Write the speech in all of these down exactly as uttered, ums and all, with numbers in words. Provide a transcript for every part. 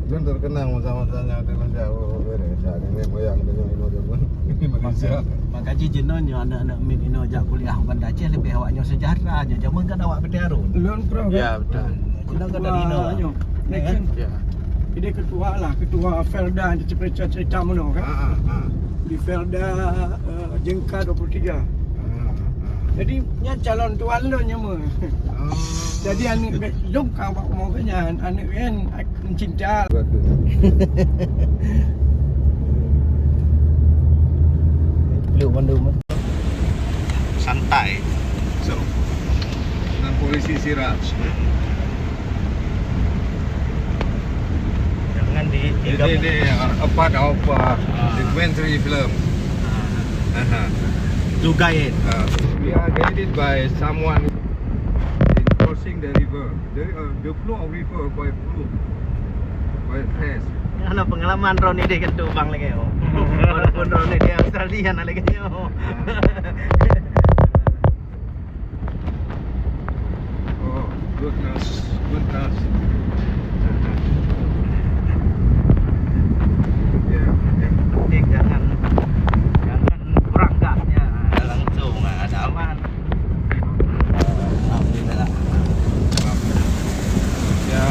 Kan terkenang masa-masanya ada masa, oh, beres. Ya, nenek moyang kita zaman Indonesia. Maka, maka jih jinoe nyoe aneuk-aneuk miet inoe jak kuliah u Banda Aceh leubeh awak nyoe sejahtera nyoe. Jameun kan awak Pete Harun. Lôn troh, kan? Ya, betul. Jinoe kan dari inoe. Nyoe. Ya, kan? Ya. Jadi ketua lah, ketua Felda cerita-cerita meunoe, kan? Ha, ha, ha. Di Felda, eh, Jengka dua puluh tiga. Ha, ha. Jadi, nyan calon tuan lôn nyoe meuh. Oh. Jadi, aneuk lôn ka awak mau ke nyan, aneuk nyan cinta. Peluk mandum. Santai. So, dengan polisi Siraj. Jangan di, di Ini, ini, uh, a part of, uh, documentary film. Ah. Aha. Tour guide. Uh, we are guided by someone in crossing the river. The, uh, the flow of river quite fluid, quite fast. Hana pengalaman droe ni deh kan tu bang lagèe nyoe. Walaupun droe ni di Australia na lagèe nyoe. Oh, goodness, goodness. Ya, ya. Penting jangan, jangan kurang gasnya. Langsung ada aman. Alhamdulillah. Ya.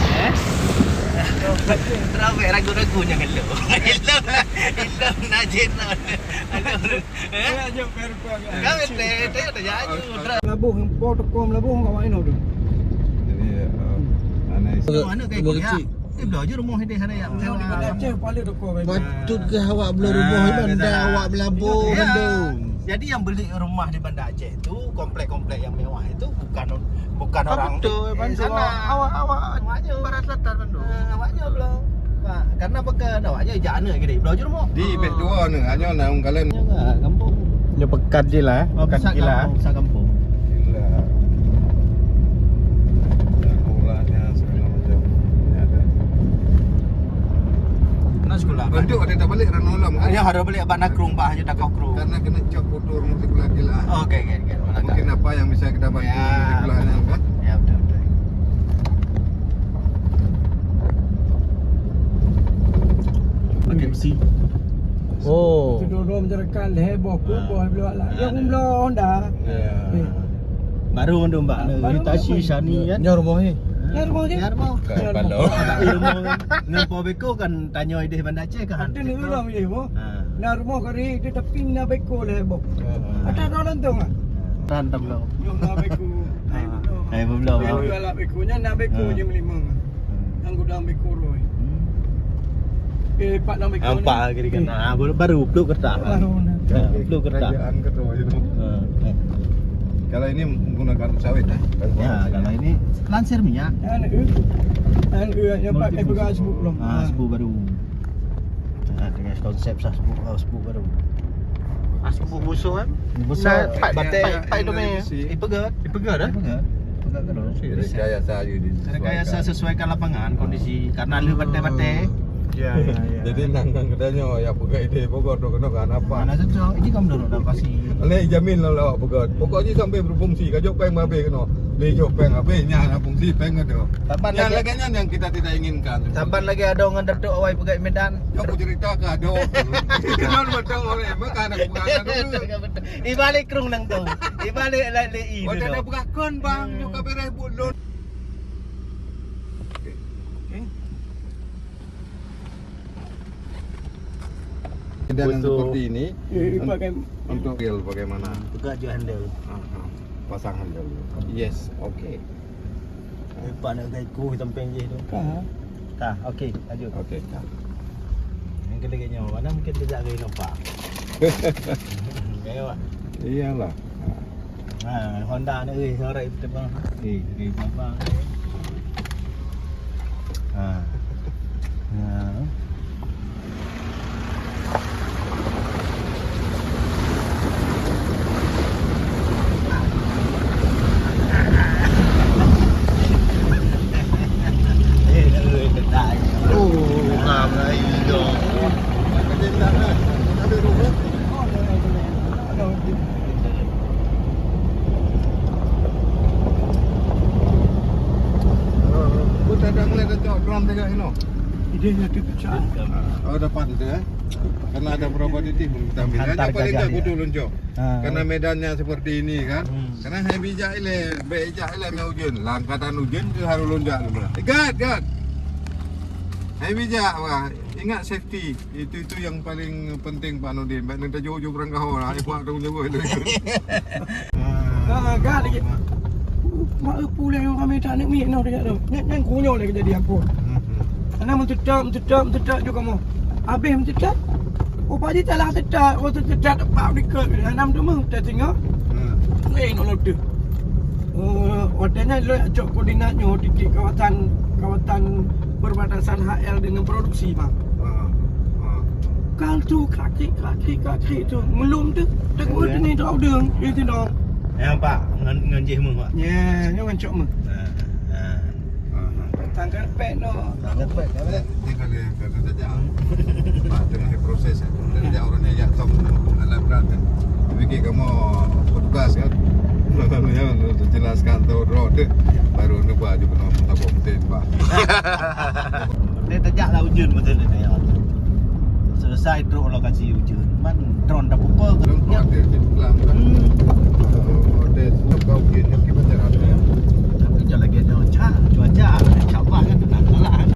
Eh? Terawek ragu-ragu nyan ngeluh. Ilong, ilong najin. Aduh. Eh? Kami teh, teh, teh, jaju. Melabuh, po toko Melabuh kat mana tu? Jadi, eh, anai. Mana kayu kuliah? Eh, bloe je rumoh idéh hana yak. Di Banda Aceh paling toko kan. Patut ke awak bloe rumoh di Banda, awak Melabuh, Bandung. Jadi yang beli rumah di Banda Aceh tu, komplek-komplek yang mewah itu bukan, bukan orang betul, eh, Bandung. Sana. Awak, awak, awak nyoe. Barat Selatan, Bandung. Ah, awak nyoe bloe. Pak, karena bukan awak nyoe jak aneuk gede, bloe je rumoh. Di beh dua ni, hanya naung kalian. Nyoe enggak kampung. Nyoe pekat je lah, eh. Oh, pekat pusat je lah. Kampung, pusat kampung. Gila. Sekolahnya segala macam. Ini ada. Nah, sekolah. Bantu ada tak balik Rano Alam, kan? Ya, ada balik Banda Krung, Pak, hanya tak Krung. Karena kena cop kotor mesti pula gila. Oke, oke, oke. Mungkin apa yang bisa kita bantu di belakang, kan? Ya, betul, betul. Pakai besi. Oh. Itu dulu masyarakat leheh boh pun boh belum lah. Dia pun belum Honda. Ya. Eh. Baru mandum bak. Baru Hitachi, Sony kan? Nyoe rumoh ni. Nyoe rumoh ni. Nyoe rumoh. Kan balok. Nyoe rumoh ni. Nyoe po beko kan tanyoe idéh Banda Aceh kan? Ada ni rumoh ni, boh. Ha. Nah, rumoh kari di tepi na beko leheh boh. Ha. Ada orang lontong ah. Rantem lo. Nyoe na beko. Hai, belum. Hai, belum. Yang jual lah beko, nyan na beko je lima. Hmm. Yang gudang beko roi. Hmm. Eh, pak nama beko ni. Nampak lagi di kena. Ah, baru, baru peluk kertas. Baru ni. Ya, peluk kertas. Kerajaan kedua itu. Ha, eh. Kalau ini menggunakan sawit, eh? Ya, kalau ini lansir minyak. Anu, anu, yang pakai pegang sebut belum. Ah, sebut baru. Ha, dengan konsep sah sebut, sah sebut baru. Ah, sebut busuk kan? Besar, pat, pat, pat, pat tu meh. Ipegat. Ipegat, eh? Ipegat. Ipegat kan? Rekayasa aja di. Rekayasa sesuaikan lapangan, kondisi. Karena lu batai-batai. Ya, ya, ya. Jadi nang, nang katanya, ya, pegat ide, pokok tu kena kan apa? Mana cocok? Ini kan menurut lokasi. Leh jamin lah awak pegat. Pokoknya sampai berfungsi, kajok peng habis kena. Leh jok peng habis, nyan nak fungsi peng tu. Saban lagi, lagi nyan yang kita tidak inginkan. Saban lagi ada orang Datuk awai pegat Medan. Yang aku cerita ke ada. Jangan macam orang, makan aku pegang dulu. Di balik kerung nang tu. Di balik lai lei. Ada berakon bang, nyoka beres bulut. Okey. Okey. Dan seperti ini. Eh, pakai untuk handle bagaimana? Pegat je handle. Ah, ah. Pasang handle. Yes, okey. Lepas nak kai kuh samping je tu. Ka. Ka, okey, lanjut. Okey, ka. Yang kena gaya nyawa, mana mungkin tidak gaya nampak. Gaya awak. Iyalah. Ha, Honda ni, eh, suara itu terbang. Eh, eh, terbang. Ha. Ha. Oh, ramai dong. Buet ada ngeliat cok drone tengah ino. Ide nya tu pecah. Oh, depan tu, eh. Karena ada beberapa titik pun kita ambil. Hantar hanya paling gagah tak dia. Kudu lonjong. Ha. Karena medannya seperti ini kan. Hmm. Karena hai bijak ile, baik jak ile meh ujeuen. Langkatan ujeuen ke harus lonjak dulu. Gat, gat. Hai bijak wah. Ingat safety. Itu, itu yang paling penting Pak Nurdin. Baik nanti jauh-jauh berangkau lah. Ai puak tu jauh itu. Ah, gat lagi. Mak eu puléh orang kami tak nak mik noh dekat tu. Nyan, nyan kunyong lagi jadi apa. Karena mentetak, mentetak, mentetak juga mau. Habis mentetak. Oh, Pak Haji salah tetak. Oh, tetak tepat dekat. Anam tu mah, tak tengok. Hmm. Eh, nak lom tu. Oh, hotelnya lo cok koordinat nyoh titik kawasan, kawasan perbatasan H L dengan produksi, bang. Ha. Ha. Kal tu kaki, kaki, kaki tu. Melum tu. Tak kuat ni tu udang. Itu dong. Yang pak ngan ngan jih meuh, Pak. Ya, nyoh ngan cok meuh. Ha. Ha. Tangkal pek no. Tangkal pek. Tengok dia kata saja. Pak tengah proses. Dari orang yang yak tom alat berat kan. Fikir kamu petugas kan. Yang jelaskan tu drone tu. Baru nampak je pernah tabung mesin, Pak. Dia tajak lah ujeuen betul dia. Selesai truk lokasi ujeuen. Man